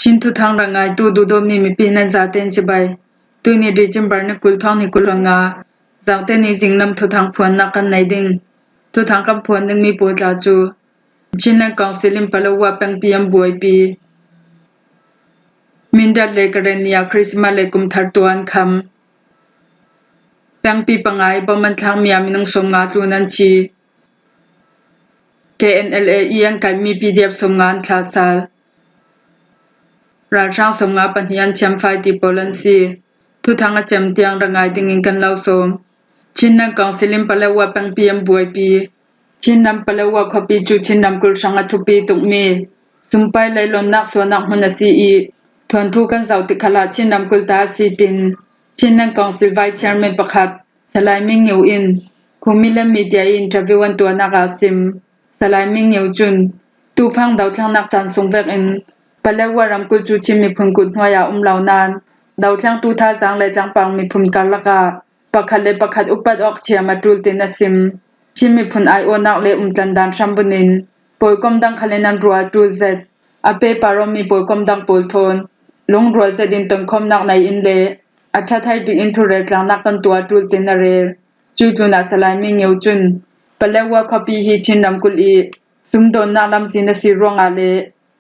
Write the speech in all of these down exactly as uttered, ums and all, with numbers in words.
Chin thuthang rangaitu duhdawtmi mipi nan zaten cibai. Tuini December ni kul thawng ni kul nga, zangte ni zinglam thuthang phuannak kan nei ding. Thuthang kan phuan dingmi pawl tla cu Chinland Council in Palawa pengpi an buaipi. Mindat le Karen ni a Christmas le kumthar tuan kham. Pengpi pangai bom an thlakmi a minung sawmnga tlun an thi. K N L A i an kaihmi P D F sawmnga an thlah sal. Ralhrang sawmnga pahnih an thiamfai ti pawl an si. Thuthang a cem tiang rangai dingin kan lo sawm. Chinland Council in Palawa pengpi an buaipi. Chin ram Palawa khuapi cu Chin ramkulh hrang a thupi tukmi sumpai leilonnak suahnak hmun a si i, thuanthu kan zoh tikhalah Chin ramkulh ta a si tin Chinland Council Vice Chairman pakhat Salai Mingeu in Khumi le media i interview an tuahnak ah a sim. Salai Mingeu cun tufang dothlennak caan sung vekin Palawa ramkulh cu Chin miphun kut hnuai ah um lo nain dothlengtu thazaang le tlangpang miphun karlak ah pakhat le pakhat upat awk thiam a ṭul tin a sim. Chin miphun aiawhnak le umtlandan hrambunin pawikom dang khal in an ruah a ṭul zet. A pehpar awmi pawikom dang pawl thawn lungrual zetin tonkhawmnak nei in le a ṭha thei bik in thurel tlangnak kan tuah a ṭul tin a rel. Cuih tlunah Salai Mingeu cun Palawa khuapi hi Chin ramkulh i sumdawnnak lamzin a si ruangah le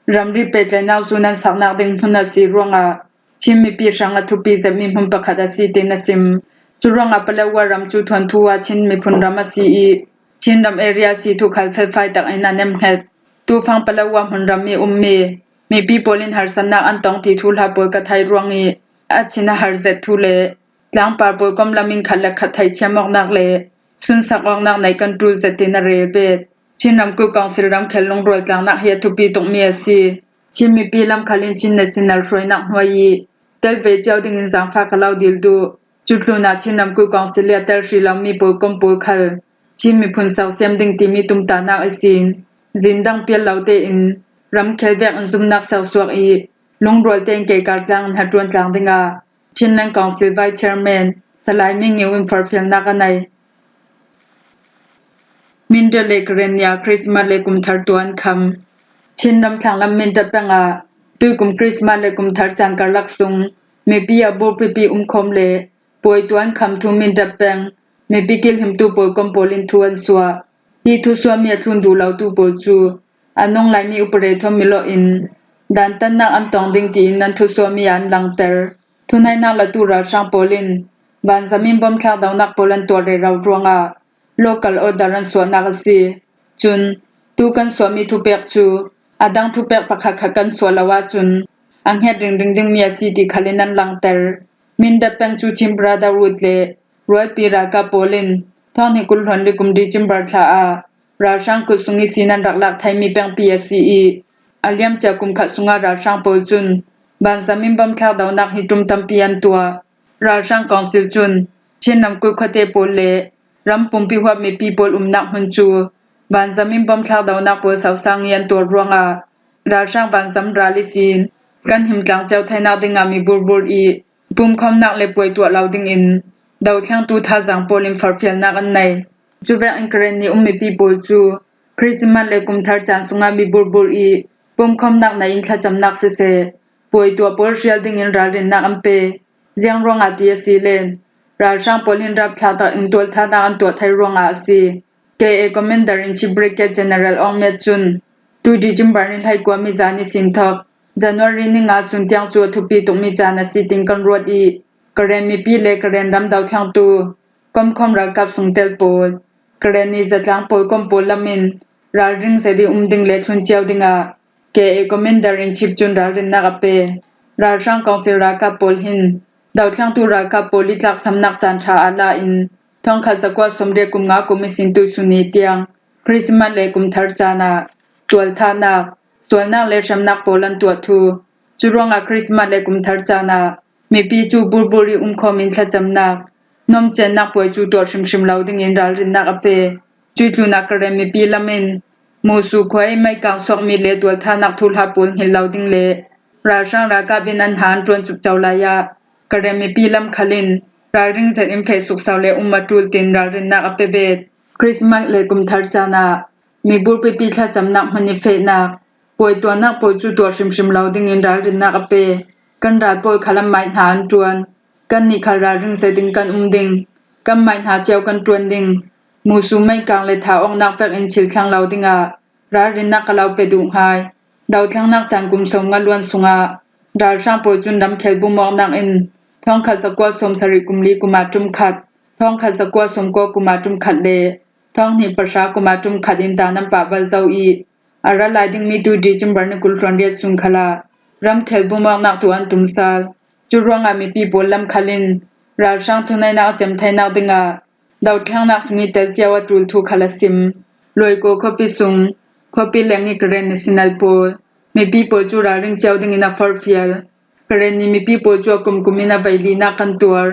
ramri pehtlaihnak zun an saknak ding hmun a si ruangah Chin mipi hrang a thupi zetmi hmun pakhat a si tin a sim. Cu ruangah Palawa ram cu thuanthu ah Chin miphun ram a si i, Chin ram area a si thu khal felfai takin an em hnget. Tufang Palawa hmunram i ummi mipi pawl in harsatnak an tong ti thuhla pawl ka theih ruang i, a Chin a har zet thu le tlangpar pawikom lam in khat le khat theihthiam awknak le sunsak awknak nei kan ṭul zet tin a rel bet. Chin ramkulh Council ramkhel lungrual tlangnak hi a thupi tukmi a si. Chin mipi lam khal in Chin national hruainak hnuai i tel ve cio dingin zaangfah ka lo dil duh. Cu tlunah Chin ramkulh Council i a tel hrih lomi pawikom pawl khal Chin miphun sersiam ding timi tumtahnak ihsin zin dang pial lo tein ramkhel vek in zumnak sersuak i lungrual tein keikar tlang in hnaṭuan tlang dingah Chinland Council Vice Chairman Salai Mingeu in forhfialnak a nei. Mindat le Karen ni a Christmas le kumthar tuan kham. Chin ram thlanglam Mindat peng ah tuikum Christmas le kumthar caan karlak sung mipi a burpipi umkhawm le puai tuan kham thu Mindat peng mipi kilhimtu pawikom pawl in thu an suah. Hi thusuahmi a thlun duh lotu pawl cu a nung laimi upare thawm milawh in dantatnak an tong ding tiin an thusuahmi ah an langter. Thuneihnak latu ralhrang pawl in banzamin bom thlakdohnak pawl an tuah rero ruangah local order an suahnak a si. Cun tu kan suahmi thupek cu a dang thupek pakhatkhat kan suah lo ahcun a hnget ringring dingmi a si ti khal in an langter. Mindat peng cu Chin Brotherhood le rualpi ralkap pawl in thawng hnih kul hluan li kum December thla ah ralhrang kut sung ihsin an rak lak theimi pengpi a si i, a liamcia kum khat sungah ralhrang pawl cun banzamin bom thlakdohnak hi ṭum tampi an tuah. Ralhrang Council cun Chin ramkulh khuate pawl le ram pumpi huap mipi pawl umnak hmun cu banzamin bom thlakdohnak pawl sosang i an tuah ruangah ralhrang banzam ral ihsin kan him tlang cio theinak dingah mi burbur i pumkhawmnak le puai tuah lo dingin dothlengtu thazaang pawl in forhfialnak an nei. Cuvek in Karen ni um mipi pawl cu Christmas le kumthar caan sungah mi burbur i pumkhawmnak nei in thlacamnak siseh, puai tuah pawl hrial dingin ralrinnak an pe. Ziang ruangah ti a si len, ralhrang pawl hin rapthlak tak in tualthanak an tuah thei ruangah a si. K A Commander in Chief Brigadier General Aung Met cun tu December ni hleikua mi zan ihsin thawk January ni nga sun tiang cu a thupi tukmi caan a si tin kan ruat i, Karen mipi le Karen ram dothlengtu komkhawm ralkap sungtel pawl, Karen ni zatlang pawl kom pawl lam in ralring zet i um ding le thlun cio dingah K A Commander in Chief cun ralrinnak a pe. Ralhrang Council ralkap pawl hin dothlengtu ralkap pawl i tlaksamnak caan ṭha aa la in thongkhat zakua sawmriat kum nga kum ihsin tuisun ni tiang Christmas le kumthar caan ah tualthanak, sualnak le hremnak pawl an tuah thu. Cu ruangah Christmas le kumthar caan ah mipi cu burbur i umkhawm in thlacamnak, nomcennak puai cu tuah hrimhrim lo dingin ralrinnak a pe. Cuih tlunah Karen mipi lam in Musu khua i meikang suakmi le tualthanak thuhla pawl hngilh lo ding le ralhrang ralkap in an ha an ṭuan cupco lai ah Karen mipi lam khal in ralring zet in feh sukso le um a ṭul tin ralrinnak a pe bet. Christmas le kumthar caan ah mi burpipi thlacamnak hmun i fehnak, Puai tuahnak pawl cu tuah hrimhrim lo dingin ralrinnak a pe. Kan ral pawl khal an mai hna an ṭuan. Kannih khal ralring zetin kan um ding. Kan mai hna cio kan ṭuan ding. Musu meikang le tha awknak vekin thil thleng lo dingah ralrinnak ka lo pe duh hngai. Dothlennak caan kum sawmnga luan sungah ralhrang pawl cun ramkhel bum awknak in thongkhat zakua sawmsarih kum li kum ah ṭum khat, thongkhat zakua sawmkua kum ah ṭum khat le thonghnih pahra kum ah ṭum khat in dan an pah bal zo i, a ra lai dingmi tu December ni kul hluan riat sung khalah ramkhel bum awknak tu an tum sal. Cu ruangah mipi pawl lam khal in ralhrang thuneihnak a cem theinak dingah dothlennak sung i tel cio a ṭul thu khal a sim. Luaiko khuapi sung, khuapi leng i Karen national pawl, mipi pawl cu ralring cio dingin a forhfial. Karen i mipi pawl cu a kumkum in a veilinak kan tuar,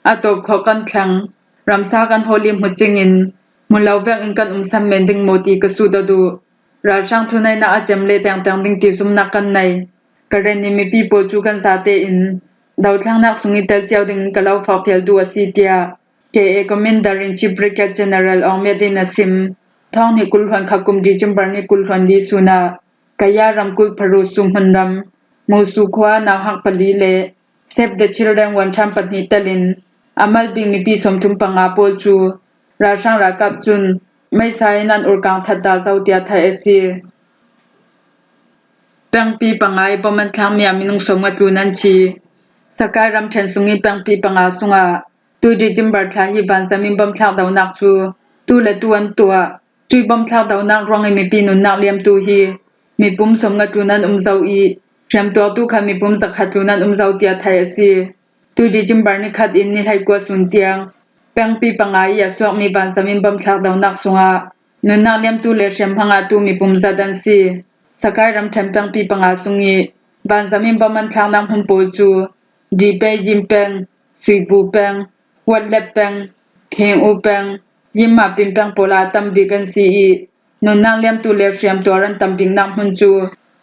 a tawp khawh kan thleng, ramsa kan hawl i hmucing in hmu lo vekin kan um san men ding maw ti ka sut aw duh. Ralhrang thuneihnak a cem le tengteng ding ti zumhnak kan nei. Karen i mipi pawl cu kan zate in dothlennak sung i tel cio dingin ka lo forhfial duh a si, tiah K A Commander in Chief Brigade General Aung Myat in a sim. Thonghnih kul hluan kha kum December ni kul hluan li sun ah Kaya ramkulh Pharu su hmunram, Musu khua nauhak pali le Save the Children vuanṭhan pahnih telin a mal bik mipi sawmthum panga pawl cu ralhrang ralkap cun meisa in an urkang that dah zo tiah theih a si. Pengpi panga i bom an thlakmi ah minung sawmnga tlun an thi. Sakai ramṭhen sung i pengpi panga sungah tu December thla hi vanzam in bom thlak dohnak cu tu le tu an tuah. Cui bom thlak dohnak ruang i mipi nunnak liamtu hi mipum sawmnga tlun an um zo i, hriamtuartu kha mipum zakhat tlun an um zo tiah theih a si. Tu December ni khat in ni hleikua sun tiang pengpi panga i a suakmi vanzam in bom thlak dohnak sungah nunnak liamtu le hriamhma ngahtu mipum zat an si. Sakai ramṭhen pengpi panga sung i vanzam in bom an thlaknak hmun pawl cu Dipei Yin peng, Suibu peng, Watlep peng, Khingu peng, Yinma Pin peng pawl ah a tam bik an si i, nunnak liamtu le hriamtuar an tam biknak hmun cu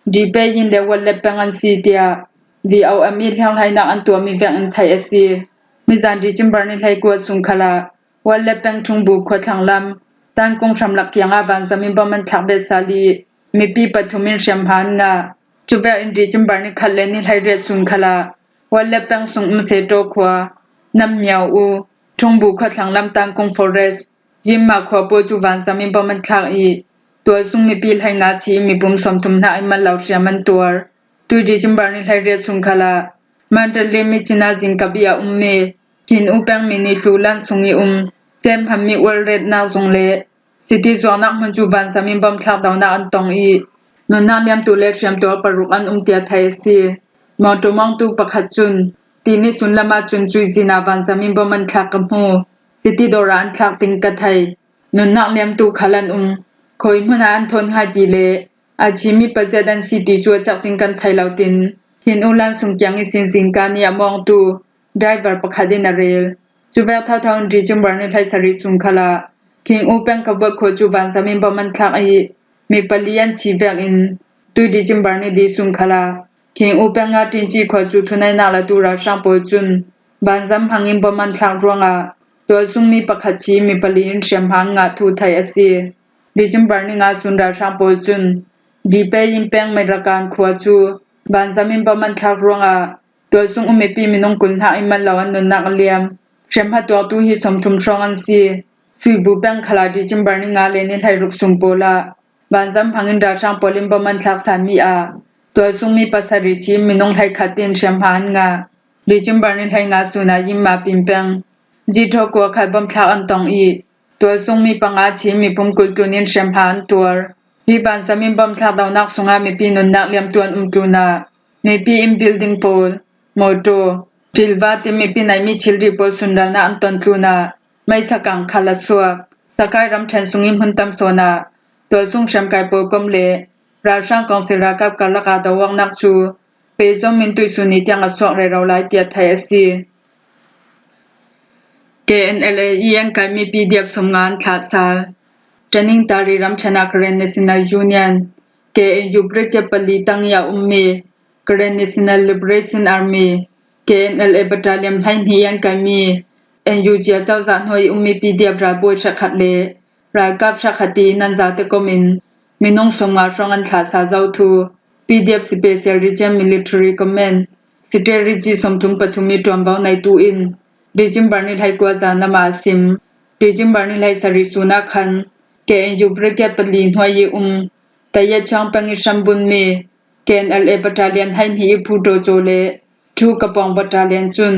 Dipei Yin le Watlep peng an si tiah V O M i hlianghleinak an tuahmi vekin theih a si. Mizan December ni hleikua sung khalah Watlep peng Ṭhungbu khuathlang lam Tankung hramlak kiangah vanzam in bom an thlak deh sal i, mipi pathum in hriamhma an ngah. Cu vekin December ni khat le ni hleiriat sun khalah Watlep peng sung um Seto khua, Nammiao U, Ṭhungbu khuathlang lam Tankung Forest, Yinma khua pawl cu vanzam in bom an thlak i, tualsung mipi hleinga thi i mipum sawmthum hna in mal lo hriam an tuar. Tu December ni hleiriat sun khalah Mandalay Myitkyina zingkap i a ummi Khin U pengmi nihlu lan sung i um Cem Hammi ualretnak zung le city zuaknak hmun cu vanzam in bom thlak dohnak an tong i, nunnak liamtu le hriamtuar paruk an um tiah theih a si. Mawṭaw mawngtu pakhat cun, ti ni sun lam ahcun cuih zin ah vanzam in bom an thlak ka hmu. City dawr ah an thlak ding ka thei. Nunnak liamtu khal an um. Khawi hmun ah an thawn hngai ti le a thimi paziat an si ti cu a cakcin kan thei lo tin, Khin U lan sung kiang ihsin zingka ni a mawngtu driver pakhat in a rel. Cu vek thotho in December ni hleisarih sun khalah Khin U peng Kabuat khua cu vanzam in bom an thlak i, mi pali an thi vekin tu December ni li sun khalah Khin U peng ah Ṭinci khua cu thuneihnak latu ralhrang pawl cun vanzam hmangin bom an thlak ruangah tualsungmi pakhat thi, mi pali in hriamhma an ngah thu theih a si. December ni nga sun ralhrang pawl cun Dipei Yin peng Meirakan khua cu vanzam in bom an thlak ruangah tualsung um mipi minung kul hna in mal lo an nunnak a liam. Hriamhma tuaktu hi sawmthum hrawng an si. Suibu peng khalah December ni nga le ni hleiruk sun pawl ah vanzam hmangin ralhrang pawl in bom an thlak salmi ah tualsungmi pasarih thi in minung hleikhat in hriamhma an ngah. December ni hleinga sun ah Yinma Pin peng Zithaw khua khal bom thlak an tong i, tualsungmi panga thi in mipum kul tlun in hriamhma an tuar. Hi vanzam in bom thlak dohnak sungah mipi nunnak liamtu an um tlunah mipi in building pawl, mawṭaw, ṭilva tin mipi neihmi thilri pawl sunralnak an ton tlunah meisa kang khal a suak. Sakai ramṭhen sung i hmun tam sawn ah tualsung hriamkai pawl kom le ralhrang kawngsil ralkap karlak ah doawknak cu pehzom in tuihsun ni tiang a suak rero lai tiah theih a si. K N L A i an kaimi P D F sawmnga an thlah sal. Tanintari ramṭhen ah Karen National Union, K N U brigade pali tang i a ummi Karen National Liberation Army, K N L A battalion hleihnih i an kaimi N U G a cozah hnuai i ummi P D F ralbawi hrekkhat le ralkap hrekkhat i nan zate kom in minung sawmnga hrawng an thlahsa zo thu PDF Special Region Military Command Strategy sawmthum pathum i ṭuanvo neitu in December ni hleikua zan lamah a sim. December ni hleisarih sunah khan KNU Brigade pali hnuai i um Tayachang peng i hrambunmi KNLA Battalion hleihnih i Phuto Chaw le Thu Kapawng Battalion cun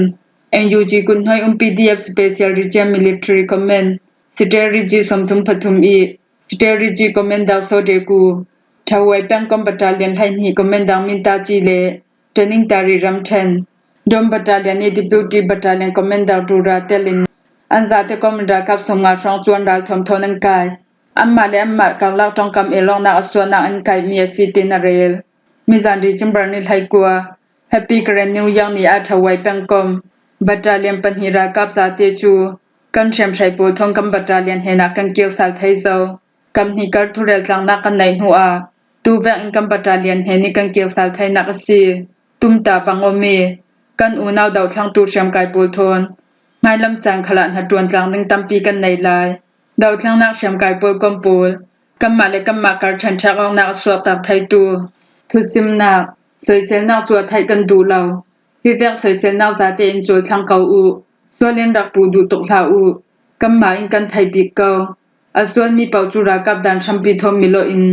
NUG kut hnuai um PDF Special Region Military Command Strategy sawmthum pathum i Strategy Commander Sawdeku, Thawai pengkom Battalion hleihnih Commander Mintaci le Training Tari ramṭhen, Dom Battalion i Deputy Battalion Commander Tura telin an zate kom in ralkap sawmnga hrawng cu an ralthuam thawn an kai. Anmah le anmah karlak ṭongkam elawknak a suahnak an kaihmi a si, tiin a rel. Mizan December ni hleikua, Happy Karen New Year ni ah Thawai pengkom Battalion pahnih ralkap zate cu kan hriamhrei pawl thawn kan Battalion hnenah kan kir sal thei zo. Kam hnih kar thurel tlaknak kan neih hnuah tuvek in kan Battalion hnen i kan kir sal theinak a si. Tumtah bang awmi kan unau dohthlangtu hriamkai pawl thawn hmailam caan khalah hnaṭuan tlang ding tampi kan nei lai. Dohthlangnak hriamkai pawl kom pawl kanmah le kanmah kar ṭhenṭhek awknak a suakter theitu thusimnak, soiselnak cu a theih kan duh lo. Hi vek soiselnak zate in cawlthlang ko uh, sual in rak puh duh tuk hlah uh. Kanmah in kan thei bik ko. A sualmi paoh cu ralkap dan hrampi thawn milawh in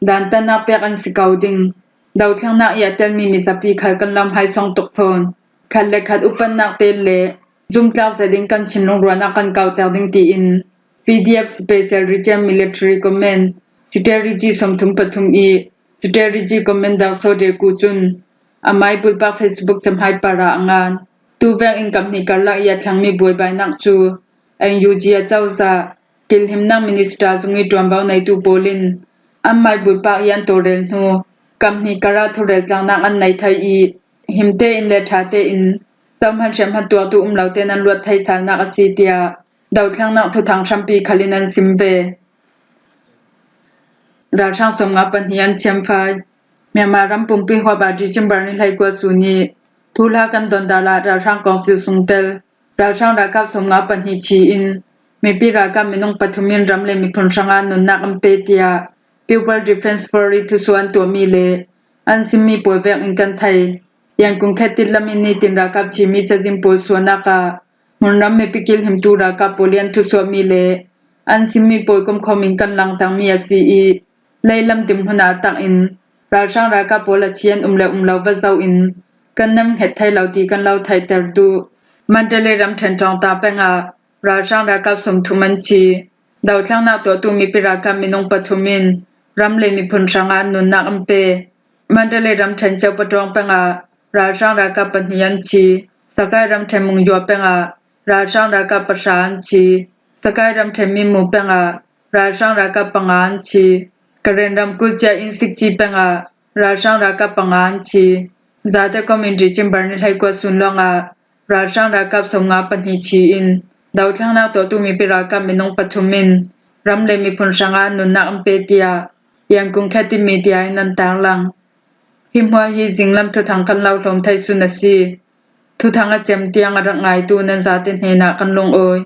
dantatnak pek an si ko ding. Dohthlangnak i a telmi mizapi khal kan lo hmaisawng tuk fawn. Khat le khat upatnak tel le zumtlak zet in kan thinlung ruahnak kan kauhter ding, tiin PDF Special Region Military Command Strategy sawmthum pathum i Strategy Commander Sawdeku cun a mai bulpak Facebook cahmai par ah a ngan. Tuvek in kam hnih karlak i a thlengmi buaibainak cu NUG a cozah, kilhimnak minister zung i ṭuanvo neitu pawl in an mai bulpak i an tawlrel hnu kam hnih kar ah thurel tlaknak an nei thei i himte in le ṭhate in zohman hriamhman tuaktu um lo tein an luat thei salnak a si, tiah dohthlangnak thuthang hrampi khal in an sim ve. Ralhrang sawmnga pahnih an thiamfai. Myanmar ram pumpi huap ah December ni hleikua sun i thuhla kan dondal ah ralhrang kawngsil sungtel ralhrang ralkap sawmnga pahnih thi in mipi ralkap minung pathum in ram le miphun hrangah nunnak an pe, tiah People Defence Force i thusuah an tuahmi le an simmi pawl vek in kan thei. Yangon khetit lam in nitin ralkap thimi cazin pawl suahnak ah hmunram mipi kilhimtu ralkap pawl i an thusuahmi le an simmi pawl komkhawm in kan langtermi a si i, leilam dinhmun ah tak in ralhrang ralkap pawl a thi an um le um lo va zoh in kan nam hnget thei lo ti kan lo theihter duh. Mandalay ramṭhen Ṭawngta peng ah ralhrang ralkap sawmthum an thi. Dohthlangnak tuahtu mipi ralkap minung pathum in ram le miphun hrangah an nunnak an pe. Mandalay ramṭhen Ceupaṭawng peng ah ralhrang ralkap pahnih an thi. Sakai ramṭhen Mungyua peng ah ralhrang ralkap pahra an thi. Sakai ramṭhen Minmu peng ah ralhrang ralkap panga an thi. Karen ramkulh cia in Sikci peng ah ralhrang ralkap panga an thi. Zate kom in December ni hleikua sun lawng ah ralhrang ralkap sawmnga pahnih thi in dohthlangnak tuahtu mipi ralkap minung pathum in ram le miphun hrangah an nunnak an pe, tiah Yangon khetit media in an tarlang. Hi hmuah hi zinglam thuthang kan lo hlawm thei sun a si. Thuthang a cem tiang a rak ngaitu nan zate hnenah kan lungawi.